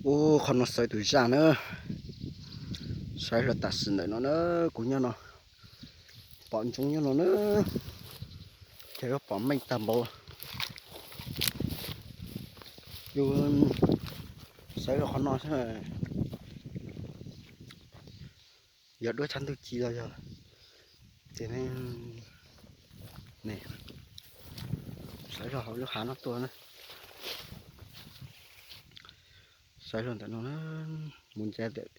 Ub, qhov no xaiv tus zaj na. Xaiv los tam sim ntawm no na, kuv nyob no. Pom ntsoov nyob no na. Ces yuav pom meej tag npaum. Yus xaiv los qhov no xwb. Yog duab tshaj ntuj ci los yog tias ne, xaiv los hauv lub hav no tuaj na. Xaiv los ntawm no na, mus ncav ntawm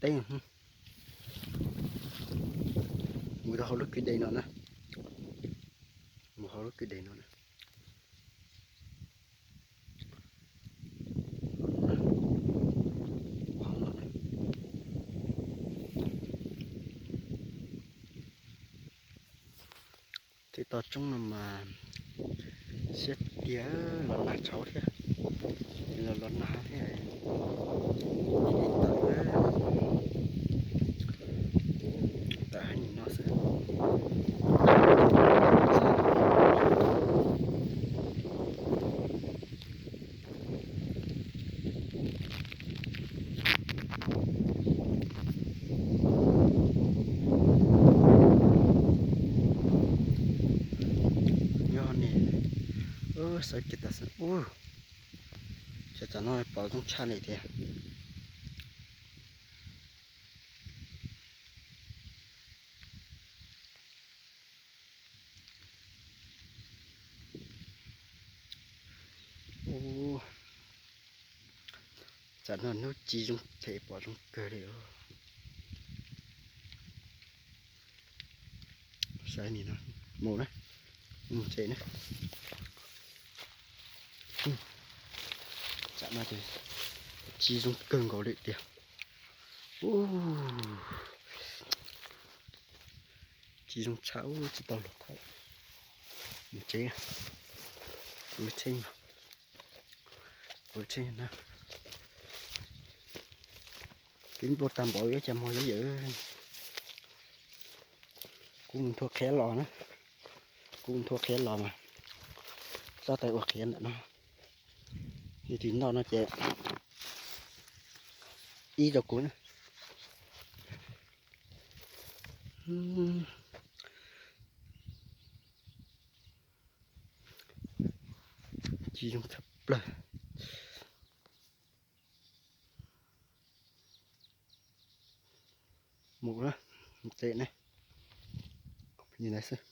teb, mus rau hauv lub kwj deg no na. Mus hauv lub kwj deg no na. Tej toj roob no mas siab tiag, los nag tshauv thiab, los los nag thiab. Tawm heev no xwb. Nyob ni, xaiv kiag tas xwb. Ub, tsam no pom zoo tshaj li tiag. Ub, tsam no hnub ci zoo them pom zoo kawg li. Saib ni no, mus na, mus tsev na. Tsam no ces ci zoo kawg nkaus li tiag. Ub, ci zoo tshaj, ub, tsis tau luag thaij. Mus tsev, ua tsheb, ua tsheb na. Twb npau tag npaum ib cag hmo li yawm. Kuv mus nthua qhiav los na, kuv mus nthua qhiav los mas txoj tais ua qhiav ntawm no. Yog tsis noj no ces ib rau kuv na. Ci zoo tshaj plaws. Mus na, tsev ne, li ntawd xwb.